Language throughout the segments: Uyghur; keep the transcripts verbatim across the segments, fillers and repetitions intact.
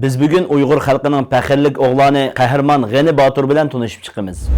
بىز بۈگۈن ئۇيغۇر خەلقىنىڭ پەخىرلىك ئوغلانى قەھرىمان غېنى باتۇر بىلەن تونۇشۇپ چىقىمىز.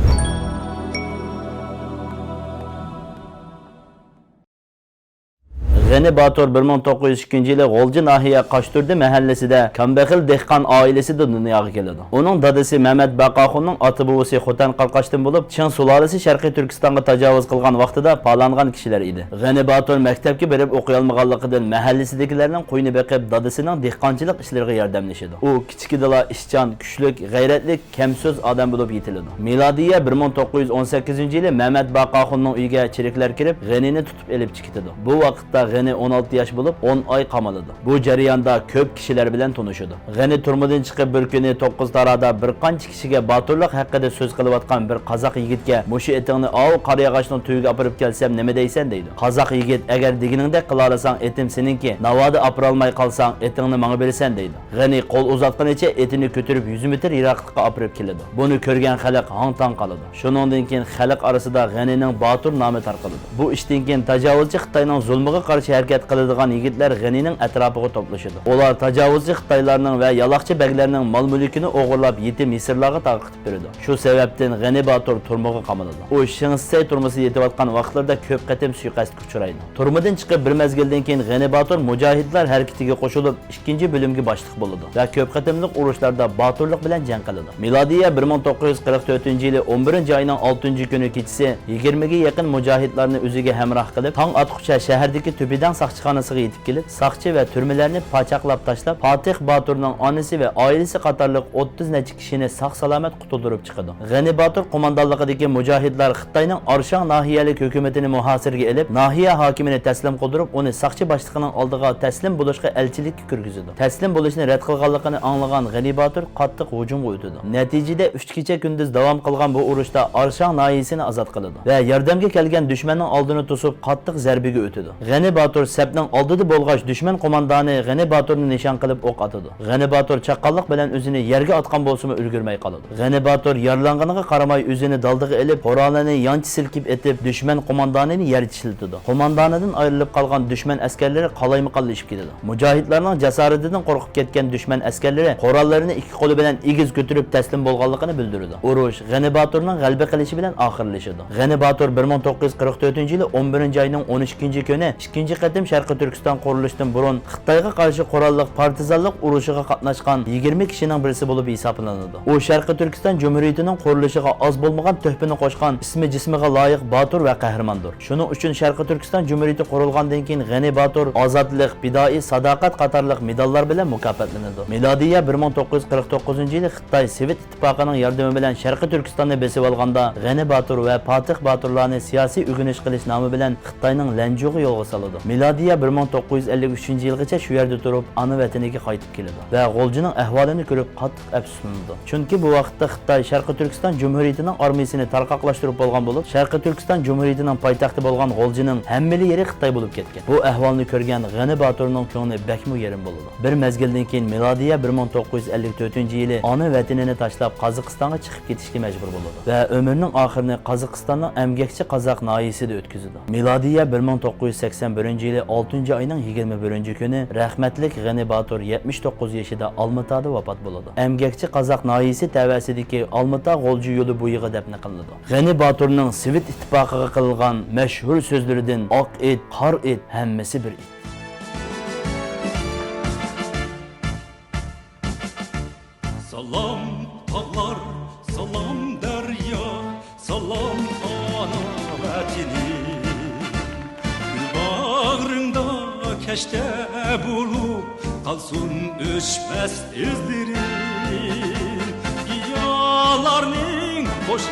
غېنى باتۇر بىر مىڭ توققۇز يۈز ئىككىنچى يىلى غۇلجا ناھىيە قاشتۇردى مەھەللىسىدە كامبەخىل دېھقان ئائىلىسىدە دۇنياغا كېلىدۇ. ئۇنىڭ دادىسى مەمەت باقاخۇننىڭ ئاتا بوۋىسى خوتەن قاراقاشتىن بولۇپ، چىڭ سۇلالىسى شەرقىي تۈركىستانغا تاجاۋۇز قىلغان ۋاقتىدا پالانغان كىشىلەر ئىدى. غېنى باتۇر مەكتەپكە بېرىپ ئوقۇيالمىغانلىقىدىن، مەھەللىسىدىكىلەرنىڭ قويىنى بېقىپ، دادىسىنىڭ دېھقانچىلىق ئىشلىرىغا ياردەملىشىدۇ. ئۇ كىچىكىدىلا ئىشچان، كۈچلۈك، غەيرەتلىك، كەمسۆز ئادەم بولۇپ يېتىلىدۇ. مىلادىيە بىر مىڭ توققۇز يۈز ئون سەككىزىنچى يىلى مەمەت باقاخۇننىڭ ئۆيىگە چېرىكلەر كىرىپ، غېنىنى تۇتۇپ ئېلىپ چىقىتىدۇ. بۇ ۋاقىتتا غېنى ئون ئالتە ياش بولۇپ، ئون ئاي قامىلىدۇ. بۇ جەرياندا كۆپ كىشىلەر بىلەن تونۇشىدۇ. غېنى تۈرمىدىن چىقىپ بىر كۈنى توققۇز تارادا بىر قانچە كىشىگە باتۇرلۇق ھەققىدە سۆز قىلىۋاتقان بىر قازاق يىگىتكە، «مۇشۇ ئېتىڭنى ئاۋۇ قارىياغاچنىڭ تۈۋىگە ئاپىرىپ كەلسەم نېمە دەيسەن؟» دەيدۇ. قازاق يىگىت، «ئەگەر دېگىنىڭدەك قىلالىساڭ، ئېتىم سېنىڭكى، ناۋادا ئاپىرالماي قالساڭ، ئېتىڭنى ماڭا بېرىسەن» دەيدۇ. غېنى قول ئۇزاتقىنىچە ئېتىنى كۆتۈرۈپ يۈز مېتىر يىراقلىققا ئاپىرىپ كېلىدۇ. بۇنى كۆرگەن خەلق ھاڭ-تاڭ قالىدۇ. شۇنىڭدىن كېيىن خەلق ئارىسىدا غېنىنىڭ باتۇر نامى تارقىلىدۇ. بۇ ئىشتىن كېيىن تاجاۋۇزچى خىتاينىڭ زۇلمىغا قارشى ھەرىكەت قىلىدىغان يىگىتلەر غېنىنىڭ ئەتراپىغا توپلىشىدۇ. ئۇلار تاجاۋۇزچى خىتايلارنىڭ ۋە يالاقچى بەگلەرنىڭ مال-مۈلكىنى ئوغرىلاپ، يېتىم يېسىرلارغا تارقىتىپ بېرىدۇ. شۇ سەۋەبتىن غېنى باتۇر تۈرمىگە قامىلىدۇ. ئۇ شېڭ شىسەي تۈرمىسىدە يېتىۋاتقان ۋاقىتلىرىدا كۆپ قېتىم سۇيىقەستكە ئۇچرايدۇ. تۈرمىدىن چىقىپ بىر مەزگىلدىن كېيىن غېنى باتۇر مۇجاھىدلار ھەرىكىتىگە قوشۇلۇپ، ئىككىنچى بۆلۈمگە باشلىق بولىدۇ ۋە كۆپ قېتىملىق ئۇرۇشلاردا باتۇرلۇق بىلەن جەڭ قىلىدۇ. مىلادىيە بىر مىڭ توققۇز يۈز قىرىق تۆتىنچى يىلى ئون بىرىنچى ئاينىڭ ئالتىنچى كۈنى كېچىسى يىگىرمىگە يېقىن مۇجاھىدلارنى ئۆزىگە ھەمراھ قىلىپ، تاڭ ئاتقۇچە شەھەردىكى تۈپىدەڭ ساقچىخانىسىغا يېتىپ كېلىپ، ساقچى ۋە تۈرمىلەرنى پاچاقلاپ تاشلاپ، پاتىھ باتۇرنىڭ ئانىسى ۋە ئائىلىسى قاتارلىق ئوتتۇز نەچچە كىشىنى ساق-سالامەت قۇتۇلدۇرۇپ چىقىدۇ. غېنى باتۇر قوماندانلىقىدىكى مۇجاھىدلار خىتاينىڭ ئارشاڭ ناھىيەلىك ھۆكۈمىتىنى مۇھاسىرىگە ئېلىپ، ناھىيە ھاكىمىنى تەسلىم قىلدۇرۇپ، ئۇنى ساقچى باشلىقىنىڭ ئالدىغا تەسلىم بولۇشقا ئەلچىلىككە كىرگۈزىدۇ. تەسلىم بولۇشنى رەت قىلغانلىقىنى ئاڭلىغان غېنى باتۇر قاتتىق ھۇجۇمغا ئۆتىدۇ. نەتىجىدە ئۈچ كېچە-كۈندۈز داۋام قىلغان بۇ ئۇرۇشتا ئارشاڭ ناھىيەسىنى ئازاد قىلىدۇ ۋە ياردەمگە كەلگەن دۈشمەننىڭ ئالدىنى توسۇپ، قاتتىق زەربىگە ئۆتىدۇ. غېنى باتۇر سەپنىڭ ئالدىدا بولغاچ، دۈشمەن قوماندانى غېنى باتۇرنى نىشان قىلىپ ئوق ئاتىدۇ. غېنى باتۇر چاققانلىق بىلەن ئۆزىنى يەرگە ئاتقان بولسىمۇ ئۈلگۈرمەي قالىدۇ. غېنى باتۇر يارىلانغىنىغا قارىماي ئۆزىنى دالدىغا ئېلىپ، قورالىنى يانچە سىلكىپ ئېتىپ، دۈشمەن قوماندانىنى يەر چىشلىتىدۇ. قوماندانىدىن ئايرىلىپ قالغان دۈشمەن ئەسكەرلىرى قالايمىقانلىشىپ كېتىدۇ. مۇجاھىدلارنىڭ جاسارىتىدىن قورقۇپ كەتكەن دۈشمەن ئەسكەرلىرى قوراللىرىنى ئىككى قولى بىلەن ئېگىز كۆتۈرۈپ تەسلىم بولغانلىقىنى بىلدۈرىدۇ. ئۇرۇش غېنى باتۇرنىڭ غەلىبە قىلىشى بىلەن ئاخىرلىشىدۇ. غېنى باتۇر بىر مىڭ توققۇز يۈز قىرىق تۆتىنچى يىلى ئون بىرىنچى ئاينىڭ ئون ئىككىنچى كۈنى ئىككىنچى قېتىم شەرقىي تۈركىستان قۇرۇلۇشتىن بۇرۇن خىتايغا قارشى قوراللىق پارتىزانلىق ئۇرۇشىغا قاتناشقان يىگىرمە كىشىنىڭ بىرسى بولۇپ ھېسابلىنىدۇ. ئۇ شەرقىي تۈركىستان جۇمھۇرىيىتىنىڭ قۇرۇلۇشىغا ئاز بولمىغان تۆھپىنى قوشقان ئىسمى جىسمىغا لايىق باتۇر ۋە قەھرىماندۇر. شۇنىڭ ئۈچۈن شەرقىي تۈركىستان جۇمھۇرىيىتى قۇرۇلغاندىن كېيىن غېنى باتۇر ئازادلىق، پىدائىي ساداقەت قاتارلىق مېداللار بىلەن مۇكاپاتلىنىدۇ. مىلادىيە بىر مىڭ توققۇز يۈز قىرىق توققۇزىنچى يىلى خىتاي سوۋېت ئىتتىپاقىنىڭ ياردىمى بىلەن شەرقىي تۈركىستاننى بېسىۋالغاندا، غېنى باتۇر ۋە پاتىھ باتۇرلارنى سىياسىي ئۆگىنىش قىلىش نامى بىلەن خىتاينىڭ لەنجۇغا يولغا سالىدۇ. مىلادىيە بىر مىڭ توققۇز يۈز ئەللىك ئۈچىنچى يىلغىچە شۇ يەردە تۇرۇپ، ئانا ۋەتىنىگە قايتىپ كېلىدۇ ۋە غۇلجىنىڭ ئەھۋالىنى كۆرۈپ قاتتىق ئەپسۇسلىنىدۇ. چۈنكى بۇ ۋاقىتتا خىتاي شەرقىي تۈركىستان جۇمھۇرىيىتىنىڭ ئارمىيىسىنى تارقاقلاشتۇرۇپ بولغان بولۇپ، شەرقىي تۈركىستان جۇمھۇرىيىتىنىڭ پايتەختى بولغان غۇلجىنىڭ ھەممىلا يېرى خىتاي بولۇپ كەتكەن. بۇ ئەھۋالنى كۆرگەن غېنى باتۇرنىڭ كۆڭلى بەكمۇ يېرىم بولىدۇ. بىر مەزگىلدىن كېيىن مىلادىيە بىر مىڭ توققۇز يۈز ئەللىك تۆتىنچى يىلى ئانا ۋەتىنىنى تاشلاپ، قازاقىستانغا چىقىپ كېتىشكە مەجبۇر بولىدۇ ۋە ئۆمرىنىڭ ئاخىرىنى قازاقىستاننىڭ ئەمگەكچى قازاق ناھىيەسىدە ئۆتكۈزىدۇ. مىلادىيە بىر مىڭ توققۇز يۈز سەكسەن بىرىنچى يىلى ئالتىنچى ئاينىڭ يىگىرمە بىرىنچى كۈنى رەھمەتلىك غېنى باتۇر يەتمىش توققۇز يېشىدا ئالمىتا ۋاپات بولىدۇ. ئەمگەكچى قازاق ناھىيەسى تەۋەسىدىكى ئالمىتا غۇلجا يولى بويىغا دەپنە قىلىنىدۇ. غېنى باتۇرنىڭ سوۋېت ئىتتىپاقىغا قىلغان مەشھۇر سۆزلىرىدىن، «ئاق ئىت، قارا ئىت، ھەممىسى بىر ئىت.» سالام تاغلار، سالام دەريا، سالام ئانا ۋەتىنىم. گۈل باغرىڭدا كەشتە بولۇپ، قالسۇن ئۆچمەس ئىزلىرىم. گىياھلارنىڭ خوش